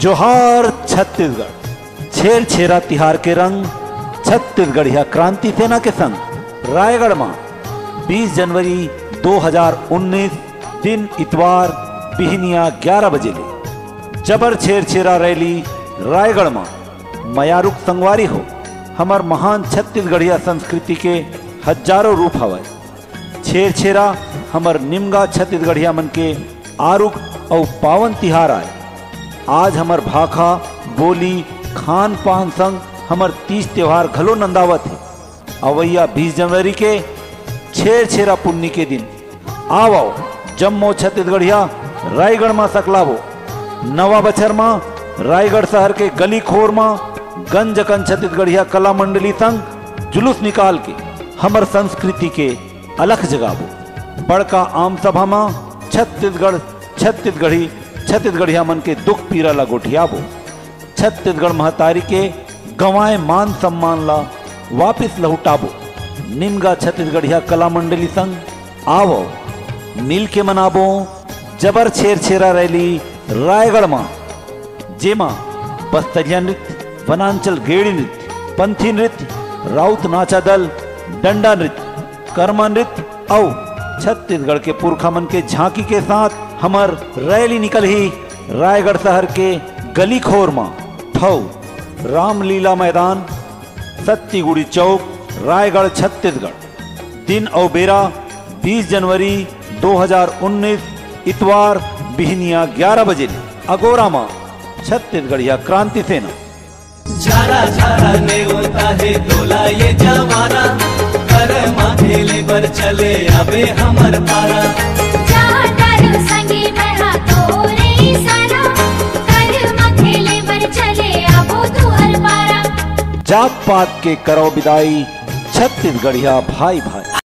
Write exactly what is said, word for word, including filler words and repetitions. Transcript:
जोहार छत्तीसगढ़। छेरछेरा तिहार के रंग छत्तीसगढ़िया क्रांति सेना के संग रायगढ़ म बीस जनवरी दो हज़ार उन्नीस, दिन इतवार, बिहनिया ग्यारह बजे ले जबर छेरछेरा रैली रायगढ़ म। मयारुक संगवारी हो, हमर महान छत्तीसगढ़िया संस्कृति के हजारों रूप हवय। छेरछेरा हमर निमगा छत्तीसगढ़िया मन के आरुग अउ पावन तिहार आय। आज हमर भाखा, बोली, खान पान संग हमर तीज त्योहार घलो नंदावत हे। अवइया बीस जनवरी के छेरछेरा पुन्नी के दिन आवव, जम्मो छत्तीसगढ़िया रायगढ़ म सकलाबो। नवा बछर म रायगढ़ शहर के गली खोर म गंज अकन छत्तीसगढ़िया कला मंडली संग जुलूस निकाल के हमर संस्कृति के अलख जगाबो। बड़का आम सभा म छत्तीसगढ़, छत्तीसगढ़ी, छत्तीसगढ़िया मन के दुख पीरा ला गोठियाबो। छत्तीसगढ़ महतारी के गंवाए मान सम्मान ला वापिस लहुटाबो। निमगा छत्तीसगढ़िया कला मंडली संग आवव, मिल के मनाबो जबर छेरछेरा रैली रायगढ़ म, जेमा बस्तरिया नृत्य, वनांचल गेड़ी नृत्य, पंथी नृत्य, राउत नाचा दल, डंडा नृत्य, करमा नृत्य अउ छत्तीसगढ़ के पुरखा मन के झांकी के साथ हमर रैली निकलही रायगढ़ शहर के गली खोर म। ठऊ रामलीला मैदान, सत्तीगुड़ी चौक, रायगढ़, छत्तीसगढ़। दिन अउ बेरा बीस जनवरी दो हज़ार उन्नीस, इतवार, बिहनिया ग्यारह बजे ले अगोरा म छत्तीसगढ़िया क्रांति सेना। झारा झारा नेवता हे तोला ये जवारा, कर माथे ले बर चले आबे हमर पारा। जा डारो संगी मैं हा तोरे इशारा, कर माथे ले बर चले आबो तुहर पारा। जात पात के करव बिदाई, छत्तीसगढ़िया भाई भाई।